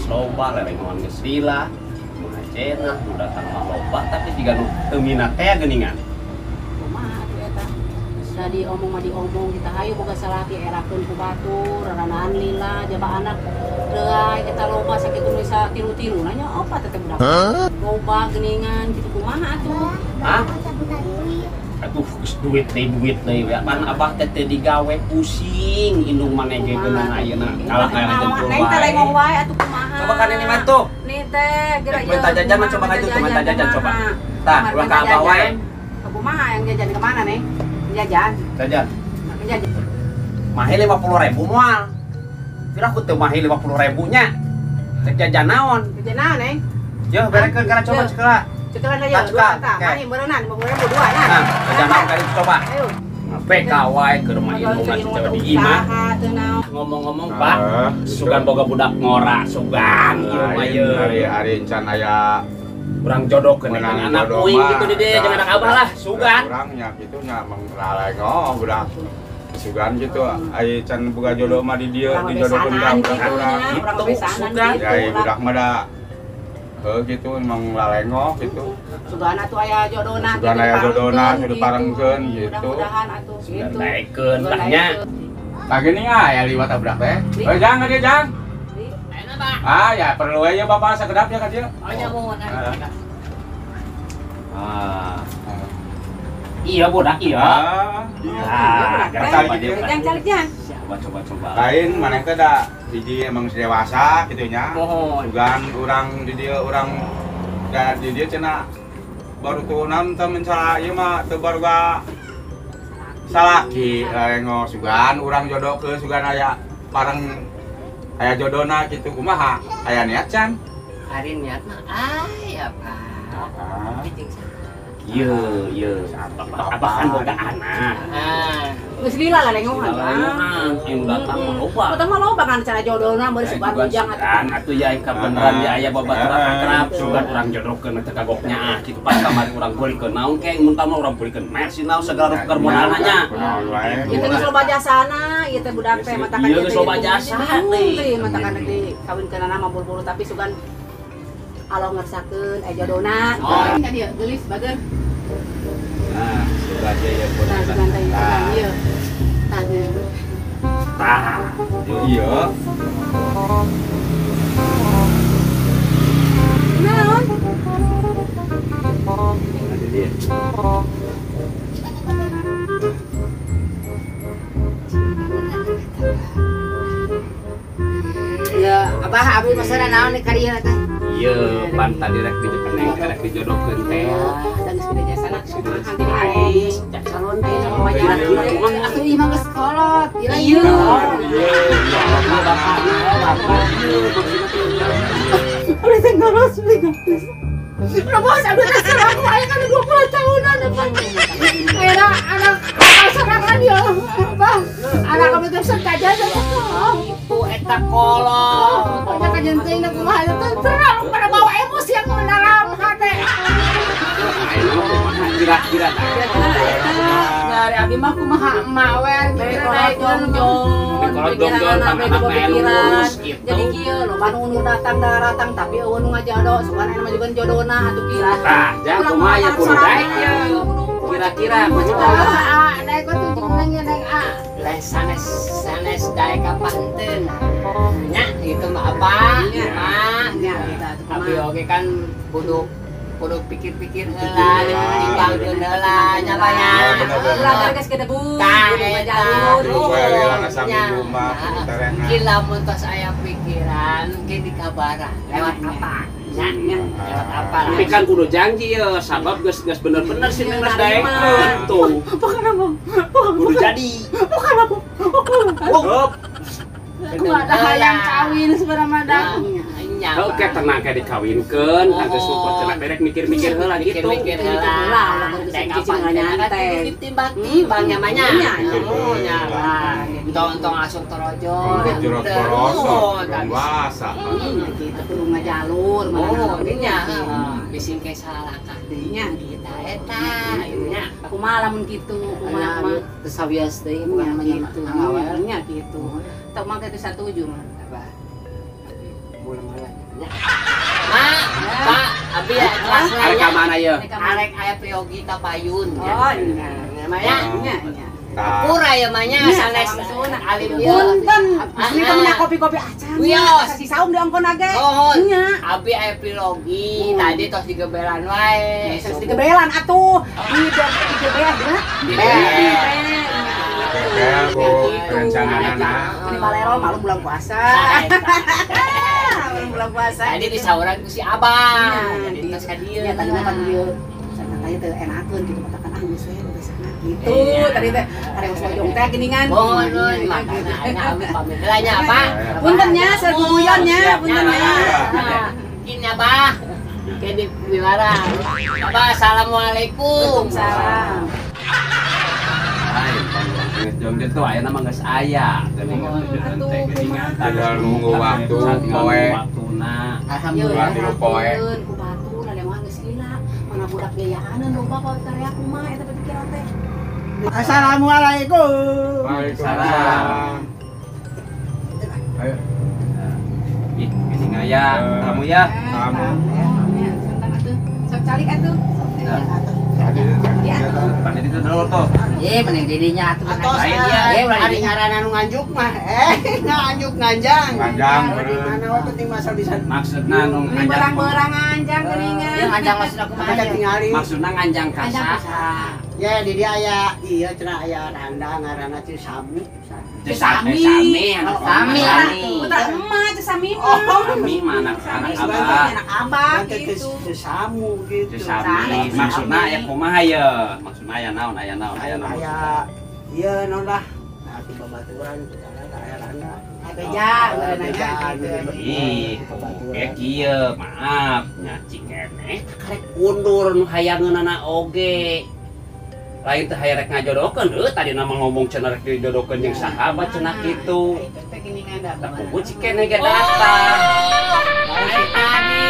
geus loba, lelengoan geus lila. Kumaha cenah nu datang mah loba tapi jiga nu teu minat teh geuningan. Kumaha atuh eta? Da diomong mah diomong kita hayu boga salaki erakeun ku batur, raranaan lila jaba anak deui eta loba sakitu nu bisa tilu-tilu nanya opat teh budak. Loba geuningan kitu kumaha atuh? Hah? Aduh, geus duit deui we. Pan abah teh teu digawe pusing indung maneh ge geunang ayeuna kalah kaya jempol Neng teh lengong wae atuh kumaha. Coba kan ini mah tuh. Nih teh geura ieu. Minta jajan mah coba ka itu tuh, minta jajan coba. Tah, ulah ka abah wae. Kumaha yang jajan ke mana neng? Jajan. Jajan. Jajan. Mahe 50.000 moal. Kira aku teu mahe 50.000 nya. Cek jajan naon? Jajan naon neng? Yo berekeun kana coba ceukela. Cekelan aja dua ta. Mahe meureunnan 50.000 dua nya. Nah, jajan naon kali coba. Ayo. BK wae ke rumah indung mah coba di imah. Ngomong-ngomong Pak, sugan boga budak ngora, sugan ieu mah ieu. Ari encan aya urang jodohkeun anak kuing gitu di dieu jeung anak abah lah, sugan. Urang nya kitu nya manglalengong budak. Sugan gitu, ai can boga jodoh mah di dieu dijodohkeun ka urang. Urang besanan gitu. Ya budak mah da heuh gitu emang lalengoh gitu. Sugan atuh aya jodona gitu. Sugan aya jodona sudah parengkeun gitu. Mudah-mudahan atuh gitu. Daekeun tah nya. Tah geuning aya liwat budak teh. Heuh jang ka dieu jang. Ah ya perlu aja bapak sakedap ya ka dieu. Oh nya muhun. Ah. Iya budak iya. Ah, jang calik jang. Coba coba. Lain maneh teh da hiji emang dewasa kitu nya. Sugan urang di dieu urang da di dieu cenah baru turunan teh mencala ieu mah teu baruga salaki lengo sugan urang jodohkeun sugan aya bareng aya jodona kitu kumaha aya niat can? Ari niat mah aya Pak. Ieu ieu abah kan boga anak. Geus lila lah lengohan. Anu datang mah loba. Datang mah loba kan cara jodona meuri sugan bujang atuh. Atuh ya kabeneran ya aya babaturan akrab sugan urang jodohkeun teh kagoknya ah kitu pas kamari urang beulikeun naon ke mun tah urang beulikeun Mercy naon segala rupa modalna nya. Ieu teh geus loba jasana, ieu teh budak teh matakan ieu geus loba jasa teh matakan deui kawinkeunana mah buru-buru tapi sugan Allah ngersakeun aya jodona. Oh, ka dieu geulis bager. Nah, sugan ieu pun. Nah, sugan teh ieu. Tah. Tah. Iya. Naon? Ada dia. Ya, abah abdi masalah naon ka dieu teh? Iya, pan tadi rek rek dijodohkeun teh. Da geus gede jasana kumaha calon teh calon majikan. Atuh ieu mah geus kolot. Iya. Iya, bapakna bapak. Udah teh ngoros beli geus. Robos abdi teh serang aya kan 20 tahunan apa. Era anak sorangan ya, Abah. Anak kami teh saja itu eta kolot. Pokoknya kajian teh kumaha teh terlalu pada bawa emosi yang mendalam hati. Kira-kira dari abdi mah kumaha emak we kolot jongjon jadi kieu loba nu datang datang tapi eueuh nu ngajodoh sugan aya mah juga jodona atuh kieu. Tah, jang kumaha ya kudu daek ieu. Kira-kira kumaha daek tuh jeung neng neng a. Lah sanes sanes daek apa henteu. Nya gitu mah apa? Mak nya kita atuh kumaha. Abi oge kan kudu kudu pikir-pikir heula, ditimbangkeun heula nya Pak nya. Ulah geus gedebu, kudu ngajalur. Ki lamun tos aya pikiran ki dikabaran lewat apa? Nya, lewat apa lah. Tapi kan kudu janji ye, sabab geus geus bener-bener si Neng geus daekeun tuh. Bukan apa? Kudu jadi. Bukan apa? Hop. Kumaha hayang kawin sebenarnya dah. Oke, tenang kayak dikawinkeun, geus lupa cenah berek mikir-mikir heula gitu. Mikir-mikir heula, dek apa ditimbang-timbang nya mah nya. Nya lah. Entong-entong langsung torojol. Jorok porosok, dewasa. Gitu kudu ngajalur mana nya. Bising ke salah langkah deui nya kita eta nya. Kumaha lamun kitu, kumaha mah teu sawios deui kumaha gitu. Nya gitu. Teu mah teh satuju mah. Abah. Bulan malam. Arek ka mana ye? Arek aya priyogi ka payun. Oh, nya. Nya. Nya. Pura ya mah sanes alim ieu. Punten. Ini ka kopi-kopi acan. Wios. Si saum di ongkon age. Nya. Abi aya priyogi tadi tos digebelan wae. Tos digebelan atuh. Digebelan nya. Bebel ku rencanana. Ini balero malu bulan puasa. Malu bulan puasa. Tadi disauran ku si Abah. Jadi tos ka dieu. Ya tadi mah pan dieu. Santai teh enakeun kitu katakan ah geus we besana gitu. Tadi teh arek bojong teh geuningan. Mohon makana ayeuna abi pamit heula nya, Pak. Punten nya sarguguyon nya, punten nya. Kin nya, Bah. Ke di wiwarang. Abah, assalamualaikum. Waalaikumsalam. Jong tuh ayeuna mah geus aya geuningan teh geuningan tinggal nunggu waktu poe. Alhamdulillah tilu poe. Ku batur ada mah geus lila. Mana budak biayaaneun loba ka karya kumaha eta pikiran teh. Assalamualaikum. Waalaikumsalam. Ayo. Ih, geuning aya tamu ya. Tamu. Ya, santan atuh. Sok calik atuh. Pan itu dulu tuh. Ye, mending didinya atuh. Lain dia. Ari ngaranna nu nganjuk mah. Nganjuk nganjang. Nganjang. Di mana we penting masal bisa. Maksudna nu nganjang. Berang-berang nganjang geuningan. Ieu nganjang maksudna kumaha? Maksudna nganjang ka saha? Ya di dia aya ieu cenah aya randa ngaranna Cisami. Cisami. Sami. Putra emak Cisami mah. Sami mah anak abah. Anak abah gitu. Cisamu gitu. Cisami. Maksudna aya kumaha ye? Maksudna aya naon? Aya naon? Aya naon? Aya ieu naon lah. Nah, ti babaturan aya randa. Beja, nanya gitu. Ih, oke kieu, maaf nya cikeneh karek undur nu hayangeunana oge. Lain teh hayang rek ngajodohkeun heuh tadi nama ngomong cenah rek dijodohkeun jeung sahabat cenah kitu. Tah kuku cikeneh ge datang. Ai tadi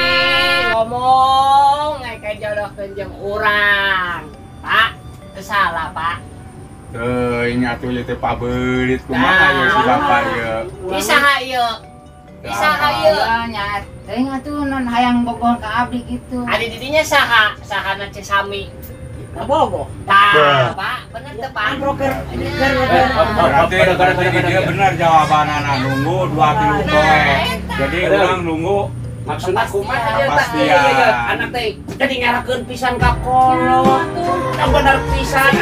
ngomong rek ngajodohkeun jeung urang. Pak, teu salah, Pak. Teuing atuh ieu teh pabeulit kumaha ieu si bapak ieu. Ieu saha ieu? Ieu saha ieu? Nya teuing atuh non hayang bogoh ka abdi kitu. Adi didinya saha? Sahana Cisami. Bogoh. Tah, Pak, bener teu, Pak? Berarti dia bener jawabanana nunggu 2 tilu poe. Jadi urang nunggu maksudna kumaha ieu teh? Anak teh jadi ngarakeun pisan ka kolot. Tah bener pisan.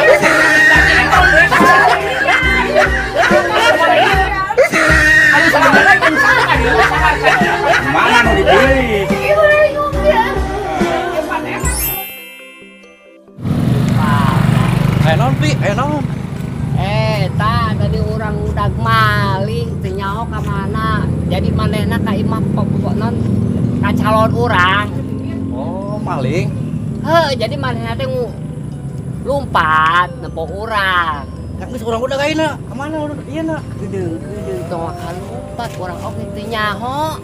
Mana nu dibeli? Ayo naon, Pi? Ayo naon? Tah tadi urang udag maling teu nyaho ka mana. Jadi manehna ka imah pokok non ka calon urang. Oh, maling. Heuh, jadi manehna teh lumpat nempo urang. Kan geus urang udag ayeuna. Ka mana ieu na? Geudeung-geudeung tong lumpat urang oge teu nyaho.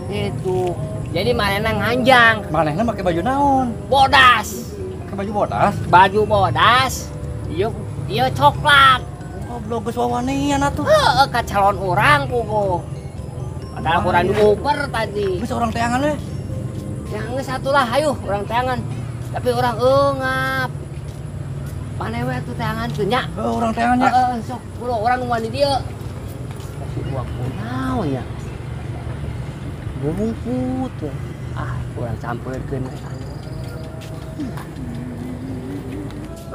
Gitu. Jadi manehna nganjang. Manehna make baju naon? Bodas. Baju bodas? Baju bodas. Ieu ieu coklat. Goblok geus wawanian atuh. Heeh, ka calon urang kuku. Padahal urang diuper tadi. Geus urang teangan we. Ya geus atulah hayu urang teangan. Tapi urang eungap. Maneh we atuh teangan teu nya? Heuh, urang teangan nya. Heeh, sok kulo urang nungguan di dieu. Kasih uang kunaon nya? Bungkut we. Ah, urang campeurkeun we.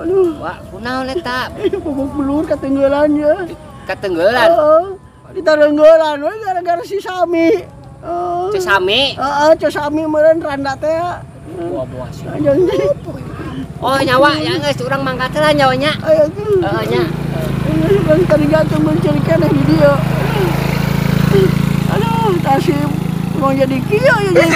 Aduh, wah, kunaon eta? Ieu bobok belur katenggelan ya. Katenggelan? Heeh. Ditarenggelan we gara-gara si Sami. Heeh. Si Sami? Heeh, si Sami meureun randa teh. Buah-buah sih. Oh, nyawa ya geus urang mangkat heula nyawanya. Ayo tuh. Heeh nya. Geus urang tadi gantung mencuri keneh di dieu. Aduh, tasib mau jadi kieu ya jadi